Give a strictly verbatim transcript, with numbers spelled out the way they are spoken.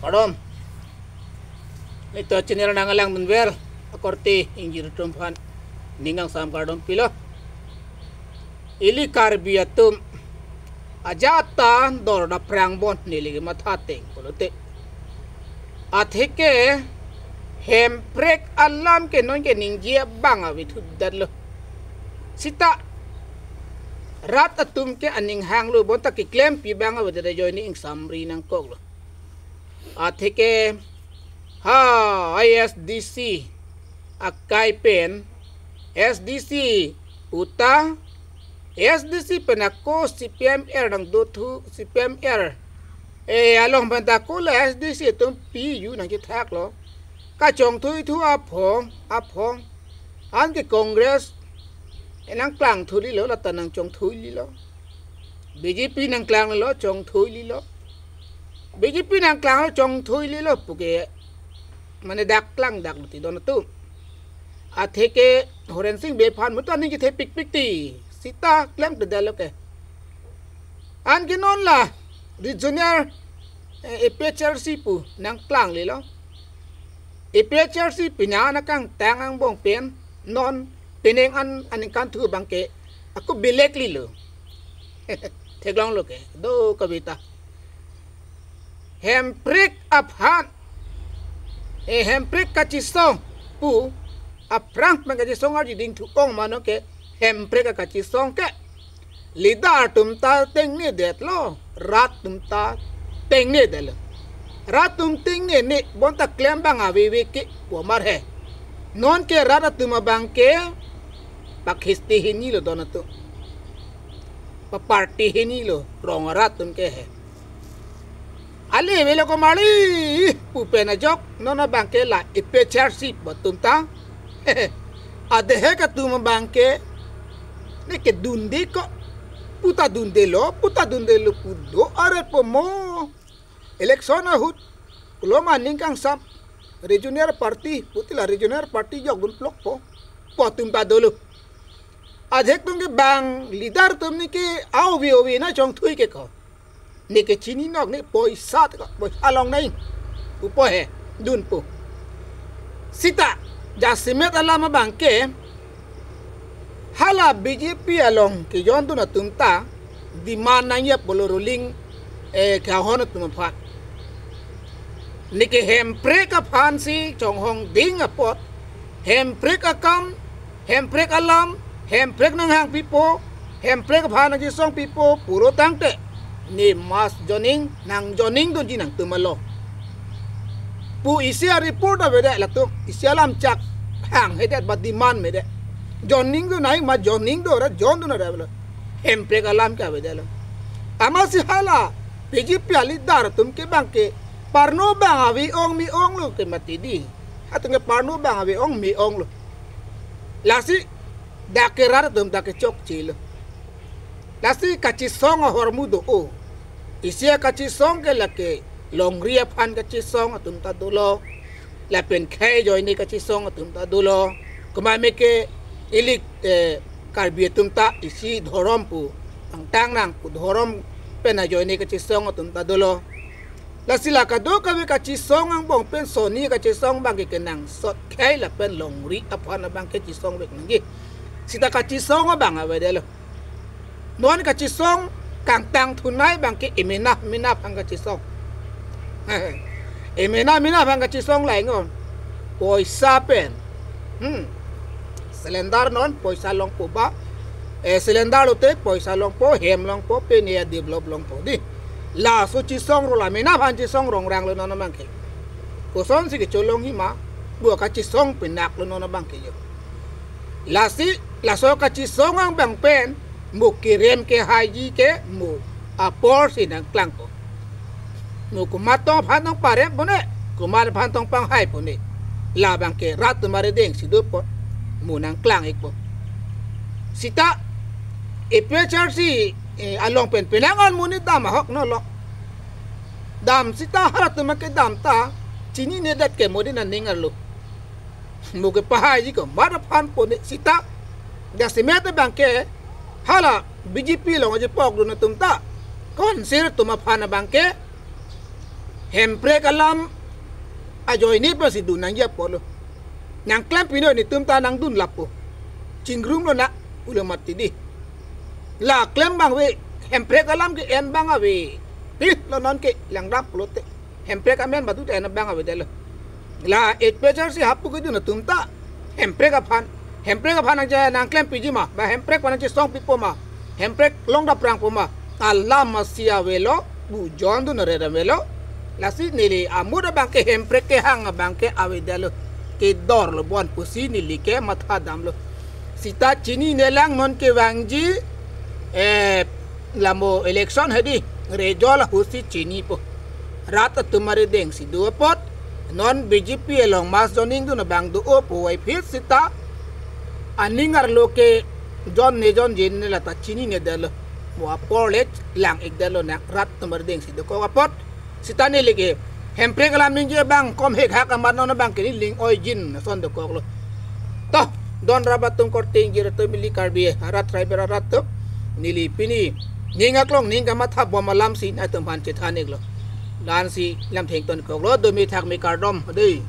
Kardom. Nelitum channel nanglang dunver akorte ingjir atum aphan ning kangsam kardom pilo. Ili Karbi atum ajat ta dor dapprang bon neli ke matha teng pulote, atheke hemprek alam ke non ke ningje abang avedetlo. Sita rat atum ke aning hanglo, bonta keklempi abang avedet ajoine ingsamri nangkoklo. Atheke ha I S D C akai pen, S D C uta, S D C pen ako C P M L nangdothu, C P M L, eh, along pen ta ako la S D C atum pi-u nangchethaklo. Kachongthui thu aphong, aphong. Anke Congress, eh, nangklangthu lilo, lata nangchongthui lilo. B J P nangklang lilo, chongthui lilo. B J P nangklang lo, chongthui lilo puke, mane dak klang dak lo ti don atum. Atheke Horen Sing Bey aphan muta ning chethe pikpik ti. Sita klemkledetlo ke. Anke non la regional, eh, A P H L C pu nangklang lilo. A P H L C pina nangkangtang angbong pen non penang an aningkan thu abang ke ako belek lilo. Theklonglo ke, do kaveta. Hemprek aphan, eh, hemprek kachesong pu, aphrang pen kachesong arji dingthu ong ma non ke, hemprek akachesong ke leader atum ta tengnedetlo, rat atum ta tengnedetlo. Rat atum tengnene bonta klem abang aveve ke pu amar he. Non ke rat atum abang ke pakhisti hinilo don atum. Pa party hinilo rong rat atum ke he. Ale avelo komarli pu pen ajok non abang ke la A P H L C pu atum ta. Adehek atum abang ke, neke dunde ko, puta dundelo, puta dundelo pu do aret po mo. Election ahut, koloma ning kangsam regional party, puti la regional party jokdun plok po, pu atum ta dolo. Adehek atum ke bang leader atum neke ave ave nangchongthui ke ko. Neke chininok ne poisa teka, poisa long nai. Upo he, dunpo. Sita, jasemet alam abang ke, hala B J P along kejondun atum ta, demand nangji apotlo ruling, eh, kehon atum aphan. Neke hemprek aphan si chonghong ding apot, hemprek akam, hemprek alam, hemprek nanghang pipo, hemprek aphan nangchesong pipo, puro tangte. Ne mass joining, nang joining dunji nangtum along. Pu isi a-report avedet latum, isi alam chak hanghedet ba demand medet. Joining do nai ma joining do ra, join do na ra belo. Hemprek alam ke avedetlo. Amatsi hala, B J P a-leader atum ke abang ke, parno abang ave ong me-onglo ke mati di. Atum ke parno abang ave ong me-onglo. Lasi dak ke rat atum dak ke chokchelo. Lasi kachesong ahormu do-o. Isi akachesong ke lake longri aphan kachesong atum ta dolo. Lapen khei ajoine kachesong atum ta dolo. Komat me ke ili, eh, Karbi atum ta isi dhorom pu, angtang nang pu dhorom pen ajoine kachesong atum ta dolo. Lasi la kadokave kachesong angbong pen soni kachesong abang ke kenangsot khei lapen longri aphan abang ke chesongvek nangji. Sita kachesong abang avedetlo. Non kachesong kangtangthunei abang ke emena mena aphan kachesong. Emena mena aphan kachesong la ingon. Poisa pen. Hmm. Cylinder non poisa longpo ba. Eh, cylinder lote poisa longpo, hem longpo, pen ya develop longpo di. Laso chesong ro la mena aphan chesong rongranglo non abang ke. Kosonsi kecholong hima, bu kachesong penaklo non abang ke jo. Lasi, laso kachesong angbong pen, mo kerem kehaiji ke, mo apor si nangklangpo. Mo komat tong aphan tong parem pone, komat aphan tong panghai pone. Labang ke rat atum arideng si dopo, mo nangklang-ikpo. Sita, A P H L C, eh, along pen penang an monit dam ahok nolo. Dam sita rat atum ke dam ta, chininedet ke mo di naning arlo. Mo kepahaiji komat aphan pone sita. Jasemet abang ke hala B J P along ajepokdun atum ta. Council atum aphan abang ke Hemprek alam ajoine pensi dun nangji apotlo. Nangklem pino netum ta nangdun lapo. Chingrum lo na ulo mati di. La klem abang ave, hemprek alam ke-en abang ave. Pi lo non ke langdam pulote. Hemprek amen badu te en abang avedetlo. La H P H R C hapu kedun atum ta hemprek aphan, hemprek aphan nangja nangklem piji ma, ba hemprek aphan nangchesong pipo ma, hemprek long daprang po ma, alam masi avelo, bu jondun red avelo. Lasi neli amut abang ke hemprek kehang abang ke avedetlo, kedorlo bon pusi neli ke mathadamlo. Sita chinine lang non kevangji, eh, lamo election hedi, result ahutsi chinipo. Rat atum arideng si do apot, non B J P along mass joining dun abang do-o puvoiphit sita aning arlo ke jonne jonjinne lata chininedetlo. Mo apor le lang-ikdetlo nang rat atum arideng si dokok apot. Sita neli ke hemprek alam ningje abang kom hek hak amat non abang ke neli ling-oijin ason dokoklo. To, don rabat atum, korte ingjir atum, ili Karbi arat, tribal arat atum, neli pini ning aklong ning kamatha bom alamsi nangtumphan chethan-iklo. La-ansi lamthe ingtonkoklo, dome thakme kardom dei.